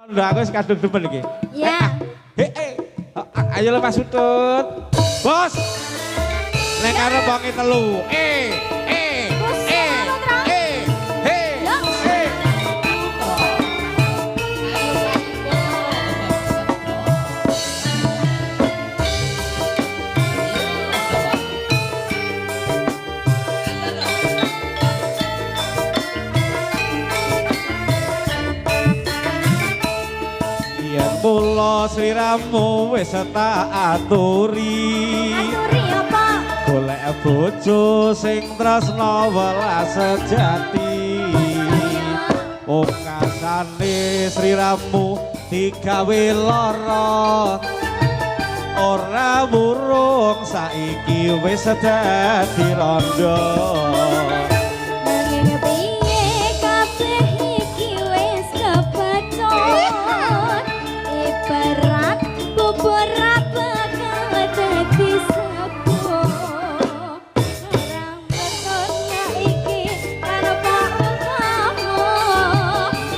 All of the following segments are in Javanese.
Lho aku wis kadung demen iki. Ya. Ayo lho Mas Utut. Bos. Nek arep wonge telu. Eh, eh, eh, eh, eh, eh. Yen mula sliramu wis tak aturi. Aturi apa? Golek bojo sing tresna welas sejati. Pungkasane sliramu digawe lara. Ora wurung saiki wis dadi rondo. Nanging piye kabeh iki wis kebeton. Ibarat bubur ra bakal dadi sego. Barang beton iki tanpa umpama.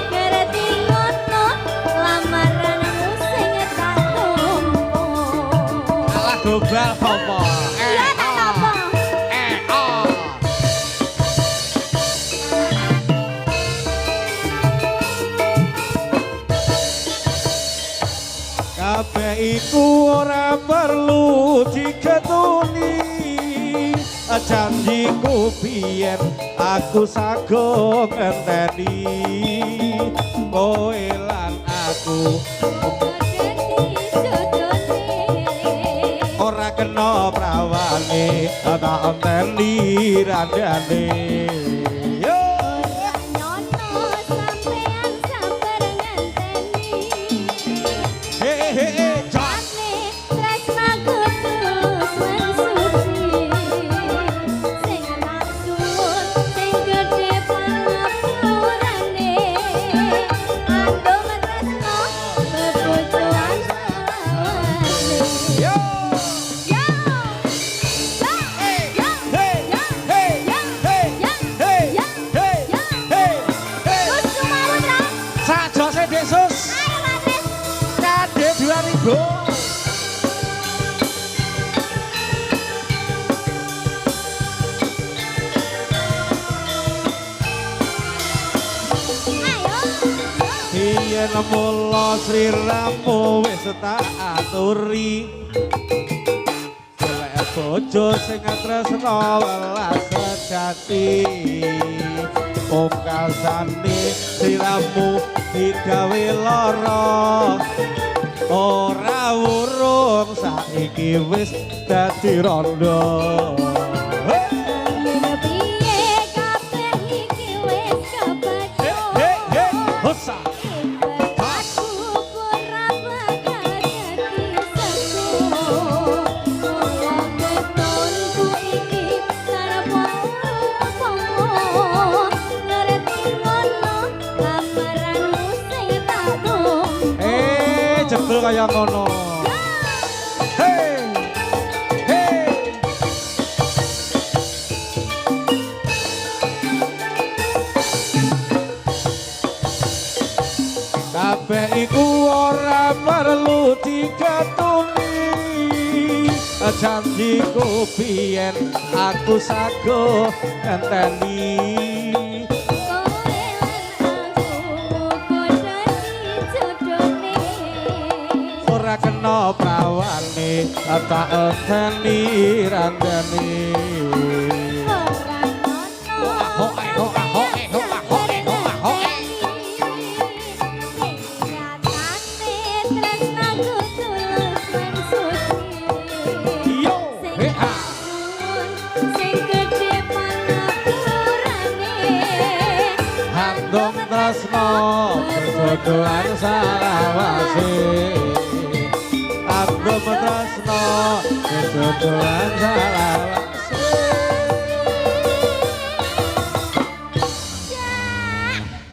Ngerti ngono lamaranmu sing tak tompo. Alah gobal apa? Iya tak tompo. Eh, oh. Kabeh iku ora perlu digetuni. Janjiku biyen aku sago ngenteni. Kowe lan aku Dadi jodone. Ora kena prawane, tak enteni randane. Yo. Ora nyono sampean sabar ngenteni. He he he, jos. Ane tresnaku tulus lan suci. Sing tak suwun sing gedhe pangapurane. Andum tresno bebojoan selawase. Yo. Yo. Hey, Yo. hey, Yo. hey, Yo. hey, Yo. hey, Yo. hey, Yo. hey, hey. Gus Sumaputra. Sajose Desus. Ayo Mas. KD 2000. Ayo. Yen mula sliramu wis tak aturi. Golek bojo sing tresna welas sejati. Pungkasane sliramu digawe lara. Ora wurung saiki wis dadi rondo. Hey, Nanging piye kabeh iki wis hey, kebacut. hey, hey, hosa. Ibarat bubur ra bakal dadi sego. Mula ketonku iki tanpa upama. Ngerti ngono lamaranmu sing tak tompo. Eh, jebul kaya ngono. Hey. Hey. Kabeh iku ora perlu digetuni. Janjiku biyen aku sago ngenteni. Kowe lan aku muga dadi jodone. Ora kena prawane, tak enteni randane. Ora nyono Ho, eh, ho, ah, ho, eh, ho, ah, ho, eh, ho, ah, ho, eh. sing nyatane tresnaku tulus lan suci. Yo, Sing he, ah. suwun sing gedhe pangapurane. Andung tresno berjodohan salawase. Andung tresno berjodohan salawase.